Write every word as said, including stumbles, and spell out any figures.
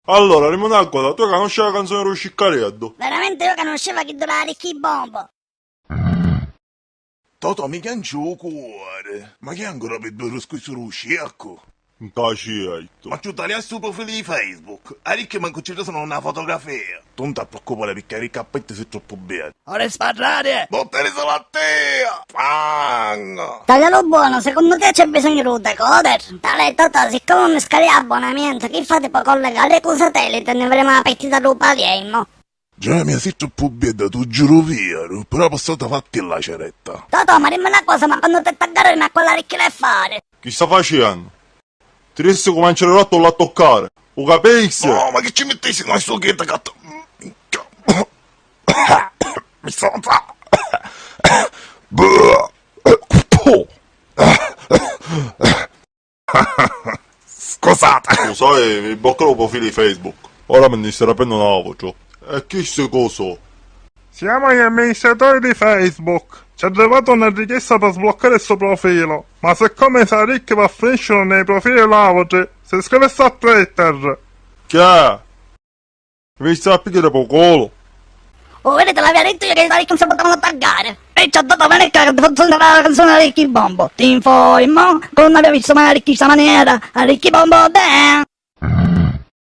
Allora, dimmi una cosa, tu canusci la canzone di lu Ciccareddu? Veramente io canusceva chi dura Ricchi Bombo. Totò, mi chianci u cuori. Ma chi ancora pi ddu ruscu su lu ciercu? Nta ciertu. Ma ci u taliasti u profili di Facebook? A ricchi mancu ci resunu na fotografia. Tu non ti preoccupare picchì a ricchi a petti si troppu beddi. Ora sparrare! Botteri sulla tia! Pang! Taglialo buono, secondo te c'è bisogno di un decoder? Tale Totò, siccome mi scadi l'abbonamento, chi fate po collegare cu satellite e ne avremo la partita dopo a Viermo? Già mia si troppu bedda, tu giuru vieru, però passata fatti la ceretta. Totò, ma dimmi una cosa, ma quando te taggare a quella ricchi l'è fare? Chi sta facennu? Ti rissi cumanciare rotto la toccare. U capissi? No, ma chi ci mittissi noi stu Kit Kat? Mi sta. Scusate. Lu sai, mi blocca lu profili di Facebook. Ora mi nni sta rapendo n'autru. E chi sti coso? Siamo gli amministratori di Facebook. Ci è arrivata una richiesta per sbloccare il suo profilo, ma siccome sa ricchi va a finiscere nei profili dell'autri, si iscrive a Twitter. Chi è? Mi sta a pigliare po colo. Oh, vedete, l'avevo detto io che i vecchi non si potevano taggare. E ci ha dato la manetta che ti faccio la canzone a Ricchi Bombo. Ti informo che non avevo visto mai a Ricchi in sta maniera. A Ricchi Bombo, beh.